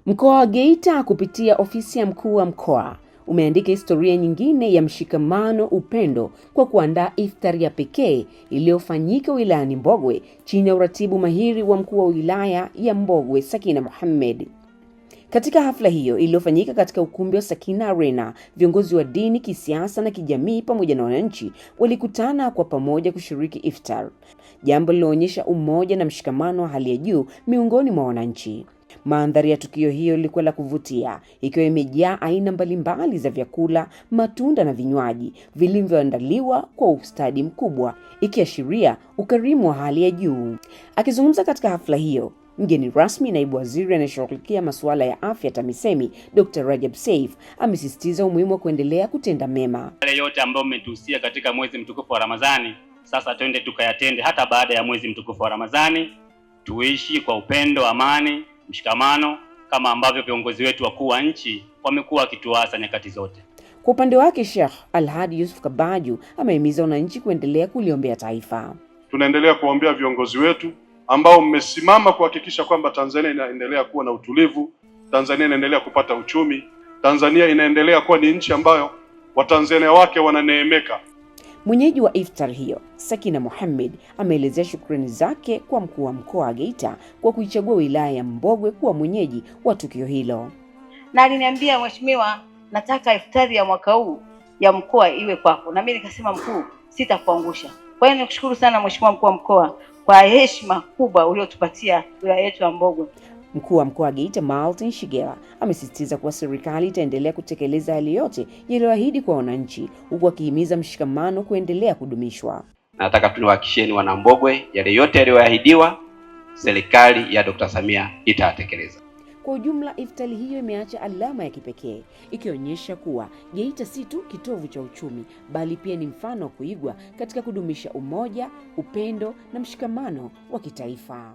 Mkoa wa Geita kupitia ofisi ya mkuu wa mkoa umeandika historia nyingine ya mshikamano, upendo kwa kuandaa iftari ya pekee iliyofanyika wilayani Mbogwe chini ya uratibu mahiri wa mkuu wa wilaya ya Mbogwe Sakina Mohammed. Katika hafla hiyo iliyofanyika katika ukumbi wa Sakina Arena, viongozi wa dini, kisiasa na kijamii pamoja na wananchi walikutana kwa pamoja kushiriki iftar, jambo lililoonyesha umoja na mshikamano wa hali ya juu miongoni mwa wananchi. Mandhari ya tukio hiyo ilikuwa la kuvutia, ikiwa imejaa aina mbalimbali za vyakula, matunda na vinywaji vilivyoandaliwa kwa ustadi mkubwa, ikiashiria ukarimu wa hali ya juu. Akizungumza katika hafla hiyo, mgeni rasmi naibu waziri anayeshughulikia masuala ya afya TAMISEMI, Dr. Rajab Seif amesisitiza umuhimu wa kuendelea kutenda mema. Yale yote ambayo mmetuhusia katika mwezi mtukufu wa Ramadhani, sasa twende tukayatende hata baada ya mwezi mtukufu wa Ramadhani. Tuishi kwa upendo, amani, mshikamano kama ambavyo viongozi wetu wakuu wa nchi wamekuwa wakituasa nyakati zote. Kwa upande wake, Sheikh Alhadi Yusuf Kabaju amehimiza wananchi kuendelea kuliombea taifa. Tunaendelea kuwaombea viongozi wetu ambao mmesimama kuhakikisha kwamba Tanzania inaendelea kuwa na utulivu, Tanzania inaendelea kupata uchumi, Tanzania inaendelea kuwa ni nchi ambayo Watanzania wake wananeemeka. Mwenyeji wa iftar hiyo Sakina Mohammed ameelezea shukrani zake kwa mkuu wa mkoa wa Geita kwa kuichagua wilaya ya Mbogwe kuwa mwenyeji wa tukio hilo. Na aliniambia, mheshimiwa, nataka iftari ya mwaka huu ya mkoa iwe kwako, na mimi nikasema mkuu, sitakuangusha. Kwa hiyo nikushukuru sana mheshimiwa mkuu wa mkoa kwa heshima kubwa uliotupatia wilaya yetu ya Mbogwe. Mkuu wa mkoa wa Geita Martin Shigela amesisitiza kuwa serikali itaendelea kutekeleza yale yote yaliyoahidi kwa wananchi, huku akihimiza mshikamano kuendelea kudumishwa. Nataka tuniwahakikishieni wana Mbogwe, yale yote yaliyoahidiwa serikali ya Dr. Samia itayatekeleza. Kwa ujumla, iftari hiyo imeacha alama ya kipekee ikionyesha kuwa Geita si tu kitovu cha uchumi bali pia ni mfano wa kuigwa katika kudumisha umoja, upendo na mshikamano wa kitaifa.